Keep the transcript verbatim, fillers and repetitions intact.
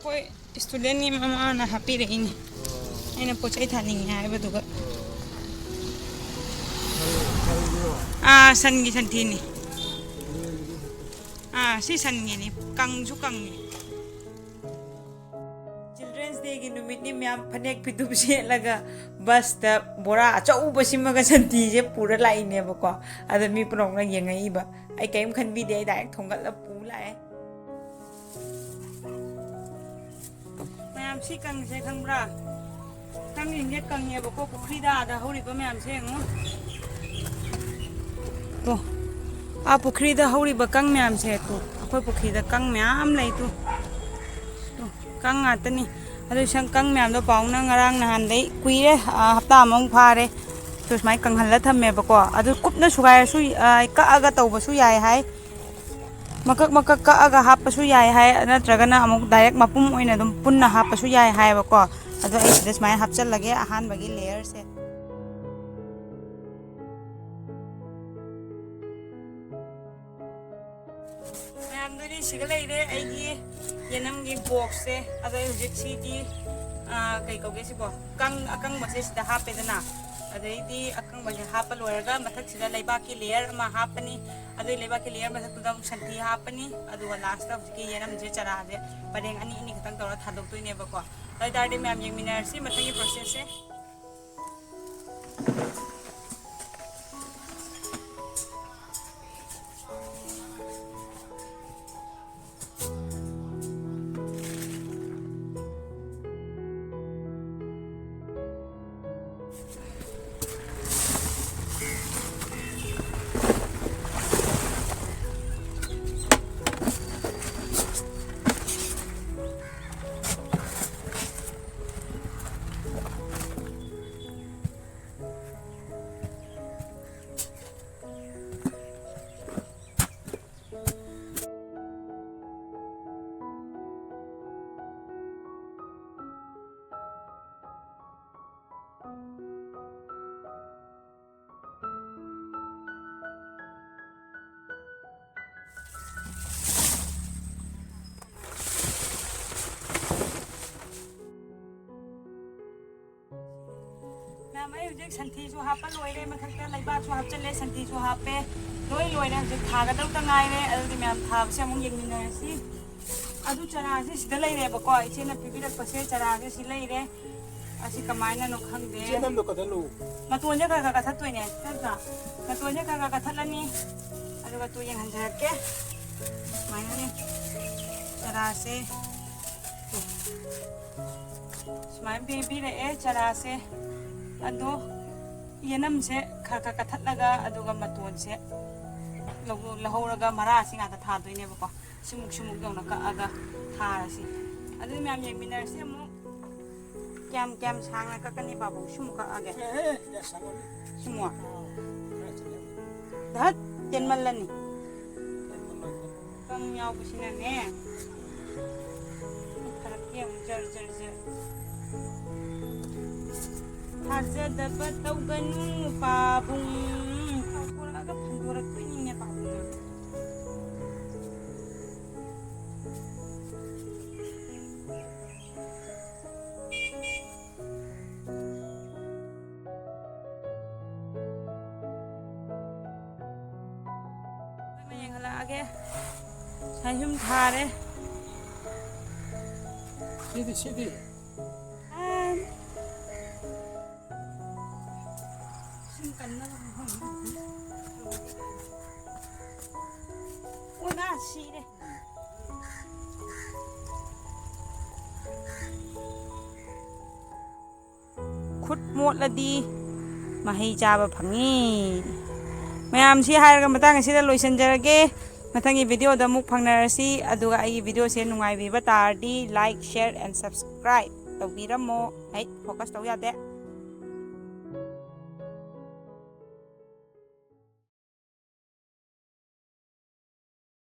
ꯑꯩꯈꯣꯏ ꯁ꯭ꯇꯨꯗꯦꯟꯒꯤ ꯃꯃꯥꯅ ꯍꯥꯞꯄꯤꯔꯛꯏꯅꯦ꯫ ꯑꯩꯅ ꯄꯣꯠ ꯆꯩ ꯊꯥꯅꯤꯡꯉꯦ ꯍꯥꯏꯕꯗꯨꯒ꯫ ꯑꯥ, ꯁꯟꯒꯤ ꯁꯟꯊꯤꯅꯤ꯫ ꯑꯥ, ꯁꯤ ꯁꯟꯒꯤꯅꯤ꯫ ꯀꯪꯁꯨ ꯀꯪꯉꯤ꯫ ꯆꯤꯜꯗ꯭ꯔꯦꯟꯁ ꯗꯦꯒꯤ ꯅꯨꯃꯤꯠꯅꯤ, ꯃꯌꯥꯝ ꯐꯅꯦꯛ ꯐꯤꯗꯨꯝ ꯁꯦꯠꯂꯒ ꯕꯁꯇ ꯕꯣꯔꯥ ꯑꯆꯧꯕ ꯁꯤꯃꯒ ꯁꯟꯊꯤꯁꯦ ꯄꯨꯔ ꯂꯥꯛꯏꯅꯦꯕꯀꯣ꯫ ꯑꯗ ꯃꯤ ꯄꯨꯝꯅꯃꯛꯅ ꯌꯦꯡꯉꯛꯏꯕ꯫ ꯑꯩ ꯀꯔꯤꯝ ꯈꯟꯕꯤꯗꯦ, ꯑꯩ ꯗꯥꯏꯔꯦꯛ ꯊꯣꯡꯒꯠꯂ ꯄꯨ ꯂꯥꯛꯑꯦ꯫ ꯃꯌꯥꯝ ꯁꯤ ꯀꯪꯉꯤꯁꯦ ꯈꯪꯕ꯭ꯔꯥ? ꯀꯪꯁꯤꯡꯁꯦ ꯀꯪꯉꯦꯕꯀꯣ, ꯄꯨꯈ꯭ꯔꯤꯗ ꯑꯥꯗ ꯍꯧꯔꯤꯕ ꯃꯌꯥꯝꯁꯦ ꯌꯦꯡꯉꯣ꯫ ꯇꯣ, ꯑꯥ ꯄꯨꯈ꯭ꯔꯤꯗ ꯍꯧꯔꯤꯕ ꯀꯪ ꯃꯌꯥꯝꯁꯦ ꯇꯣ, ꯑꯩꯈꯣꯏ ꯄꯨꯈ꯭ꯔꯤꯗ ꯀꯪ ꯃꯌꯥꯝ ꯂꯩ ꯇꯣ꯫ ꯇꯣ, ꯀꯪ ꯉꯥꯛꯇꯅꯤ꯫ ꯑꯗꯨ ꯁꯪ ꯀꯪ ꯃꯌꯥꯝꯗꯣ ꯄꯥꯎꯅ ꯉꯔꯥꯡ ꯅꯍꯥꯟꯗꯩ ꯀꯨꯏꯔꯦ, ꯑꯥ, ꯍꯞꯇꯥ ꯑꯃꯃꯨꯛ ꯐꯥꯔꯦ꯫ ꯇꯣ, ꯁꯨꯃꯥꯏꯅ ꯀꯪꯍꯜꯂ ꯊꯝꯃꯦꯕꯀꯣ꯫ ꯑꯗꯨ ꯀꯨꯞꯅ ꯁꯨꯒꯥꯏꯔꯁꯨ, ꯑꯥ, ꯀꯛꯑꯒ ꯇꯧꯕꯁꯨ ꯌꯥꯏ ꯍꯥꯏ꯫ ꯃꯀꯛ ꯃꯀꯛ ꯀꯛꯑꯒ ꯍꯥꯞꯄꯁꯨ ꯌꯥꯏ ꯍꯥꯏ, ꯅꯠꯇ꯭ꯔꯒꯅ ꯑꯃꯨꯛ ꯗꯥꯏꯔꯦꯛ ꯃꯄꯨꯝ ꯑꯣꯏꯅ ꯑꯗꯨꯝ ꯄꯨꯟꯅ ꯍꯥꯞꯄꯁꯨ ꯌꯥꯏ ꯍꯥꯏꯌꯦꯕꯀꯣ꯫ ꯑꯗꯣ ꯑꯩ ꯁꯤꯗ ꯁꯨꯃꯥꯏꯅ ꯍꯥꯞꯆꯜꯂꯒꯦ ꯑꯍꯥꯟꯕꯒꯤ ꯂꯦꯌꯔꯁꯦ꯫ ꯃꯌꯥꯝꯗꯨꯗꯤ ꯁꯤꯒ ꯂꯩꯔꯦ ꯑꯩꯒꯤ ꯌꯦꯅꯝꯒꯤ ꯕꯣꯛꯁꯁꯦ꯫ ꯑꯗꯣ ꯑꯩ ꯍꯧꯖꯤꯛ ꯁꯤꯒꯤ, ꯑꯥ, ꯀꯩ ꯀꯧꯒꯦ ꯁꯤꯕꯣ? ꯀꯪ-, ꯑꯀꯪꯕꯁꯦ ꯁꯤꯗ ꯍꯥꯞꯄꯦꯗꯅ꯫ ꯑꯗꯩꯗꯤ ꯑꯀꯪꯕꯁꯦ ꯍꯥꯞꯄ ꯂꯣꯏꯔꯒ ꯃꯊꯛꯁꯤꯗ ꯂꯩꯕꯥꯛꯀꯤ ꯂꯦꯌꯔ ꯑꯃ ꯍꯥꯞꯄꯅꯤ꯫ ꯑꯗꯨꯒꯤ ꯂꯩꯕꯥꯛꯀꯤ ꯂꯦꯌꯔ ꯃꯊꯛꯇꯨꯗ ꯑꯃꯨꯛ ꯁꯟꯊꯤ ꯍꯥꯞꯄꯅꯤ꯫ ꯑꯗꯨꯒ ꯂꯥꯁꯇ ꯍꯧꯖꯤꯛꯀꯤ ꯌꯦꯅꯝꯁꯦ ꯆꯔꯥꯁꯦ ꯄꯔꯦꯡ ꯑꯅꯤ ꯑꯅꯤ ꯈꯛꯇꯪ ꯇꯧꯔ ꯊꯥꯗꯣꯛꯇꯣꯏꯅꯦꯕꯀꯣ꯫ ꯑꯗꯨ ꯑꯣꯏꯇꯥꯔꯗꯤ ꯃꯌꯥꯝ ꯌꯦꯡꯃꯤꯟꯅꯔꯁꯤ ꯃꯊꯪꯒꯤ ꯄ꯭ꯔꯣꯁꯦꯁꯁꯦ꯫ ꯁꯟꯊꯤꯁꯨ ꯍꯥꯞꯄ ꯂꯣꯏꯔꯦ, ꯃꯊꯛꯇ ꯂꯩꯕꯥꯛꯁꯨ ꯍꯥꯞꯆꯜꯂꯦ, ꯁꯟꯊꯤꯁꯨ ꯍꯥꯞꯄꯦ, ꯂꯣꯏ ꯂꯣꯏꯔꯦ꯫ ꯍꯧꯖꯤꯛ ꯊꯥꯒꯗꯧꯇ ꯉꯥꯏꯔꯦ꯫ ꯑꯗꯨꯗꯤ ꯃꯌꯥꯝ ꯊꯥꯕꯁꯦ ꯑꯃꯨꯛ ꯌꯦꯡꯃꯤꯟꯅꯔꯁꯤ꯫ ꯑꯗꯨ ꯆꯔꯥꯁꯦ ꯁꯤꯗ ꯂꯩꯔꯦꯕꯀꯣ, ꯏꯆꯦꯅ ꯄꯤꯕꯤꯔꯛꯄꯁꯦ ꯆꯔꯥꯁꯦ ꯁꯤ ꯂꯩꯔꯦ꯫ ꯑꯁꯤ ꯀꯃꯥꯏꯅꯅꯣ ꯈꯪꯗꯦ꯫ ꯏꯆꯦ, ꯅꯝꯗꯣ ꯀꯛꯊꯠꯂꯨ꯫ ꯃꯇꯣꯟꯁꯦ ꯈꯔ ꯈꯔ ꯀꯛꯊꯠꯇꯣꯏꯅꯦ, ꯅꯠꯇ꯭ꯔꯥ? ꯃꯇꯣꯟꯁꯦ ꯈꯔ ꯈꯔ ꯀꯛꯊꯠꯂꯅꯤ꯫ ꯑꯗꯨꯒ ꯇꯨ ꯌꯦꯡꯍꯟꯖꯔꯛꯀꯦ꯫ ꯁꯨꯃꯥꯏꯅꯅꯦ ꯆꯔꯥꯁꯦ꯫ ꯁꯨꯃꯥꯏꯅ ꯄꯤꯕꯤꯔꯛꯑꯦ ꯆꯔꯥꯁꯦ꯫ ꯑꯗꯣ ꯌꯦꯅꯝꯁꯦ ꯈꯔ ꯈꯔ ꯀꯛꯊꯠꯂꯒ, ꯑꯗꯨꯒ ꯃꯇꯣꯟꯁꯦ ꯂꯧ-, ꯂꯧꯍꯧꯔꯒ ꯃꯔꯥꯁꯤ ꯉꯥꯛꯇ ꯊꯥꯗꯣꯏꯅꯦꯕꯀꯣ꯫ ꯁꯤꯃꯨꯛ ꯁꯤꯃꯨꯛ ꯌꯧꯅ ꯀꯛꯑꯒ ꯊꯥꯔꯁꯤ꯫ ꯑꯗꯨꯗꯤ ꯃꯌꯥꯝ ꯌꯦꯡꯃꯤꯟꯅꯔꯁꯤ ꯑꯃꯨꯛ꯫ ꯀꯌꯥꯝ ꯀꯌꯥꯝ ꯁꯥꯡꯅ ꯀꯛꯀꯅꯤ ꯄꯥꯕꯨꯡ? ꯁꯤꯃꯨꯛ ꯀꯛꯑꯒꯦ꯫ ꯑꯦ, ꯑꯦ, ꯀꯌꯥ ꯁꯥꯡꯃꯜꯂꯤ꯫ ꯁꯤꯃꯨꯛ꯫ ꯑꯥ, ꯈꯔ ꯆꯠꯂꯦ꯫ ꯙꯠ, ꯇꯦꯟꯃꯜꯂꯅꯤ꯫ ꯇꯦꯟꯃꯜꯂꯣꯏ꯫ ꯀꯪ ꯌꯥꯎꯕꯁꯤꯅꯅꯦ꯫ ꯐꯔꯛ ꯌꯦꯡꯉꯨ, ꯖꯔ, ꯖꯔ, ꯖꯔ꯫ ꯊꯥꯖꯗꯕ ꯇꯧꯒꯅꯨ ꯄꯥꯕꯨꯡ꯫ ꯇꯧꯊꯣꯔꯛꯑꯒ ꯐꯟꯗꯣꯔꯛꯇꯣꯏꯅꯤꯅꯦ ꯄꯥꯕꯨꯡ꯫ ꯑꯃ ꯌꯦꯡꯍꯜꯂꯛꯑꯒꯦ꯫ ꯁꯥꯏꯍꯨꯝ ꯊꯥꯔꯦ꯫ ꯁꯤꯗꯤ, ꯁꯤꯗꯤ꯫ ꯑꯥ꯫ ꯁꯨꯝ ꯀꯟꯅꯕ ꯃꯐꯝ ꯑꯃ꯫ ꯑꯣ, ꯅꯥ ꯁꯤꯔꯦ꯫ ꯈꯨꯠ ꯃꯣꯠꯂꯗꯤ ꯃꯍꯩ ꯆꯥꯕ ꯐꯪꯉꯤ꯫ ꯃꯌꯥꯝꯁꯤ ꯍꯥꯏꯔꯒ ꯃꯇꯥꯡ ꯑꯁꯤꯗ ꯂꯣꯏꯁꯤꯟꯖꯔꯒꯦ꯫ ꯃꯊꯪꯒꯤ ꯚꯤꯗꯤꯑꯣꯗ ꯑꯃꯨꯛ ꯐꯪꯅꯔꯁꯤ꯫ ꯑꯗꯨꯒ ꯑꯩꯒꯤ ꯚꯤꯗꯤꯑꯣꯁꯦ ꯅꯨꯡꯉꯥꯏꯕꯤꯕ ꯇꯥꯔꯗꯤ like, share and subscribe ꯇꯧꯕꯤꯔꯝꯃꯣ꯫ ꯑꯩ focus ꯇꯧ ꯌꯥꯗꯦ꯫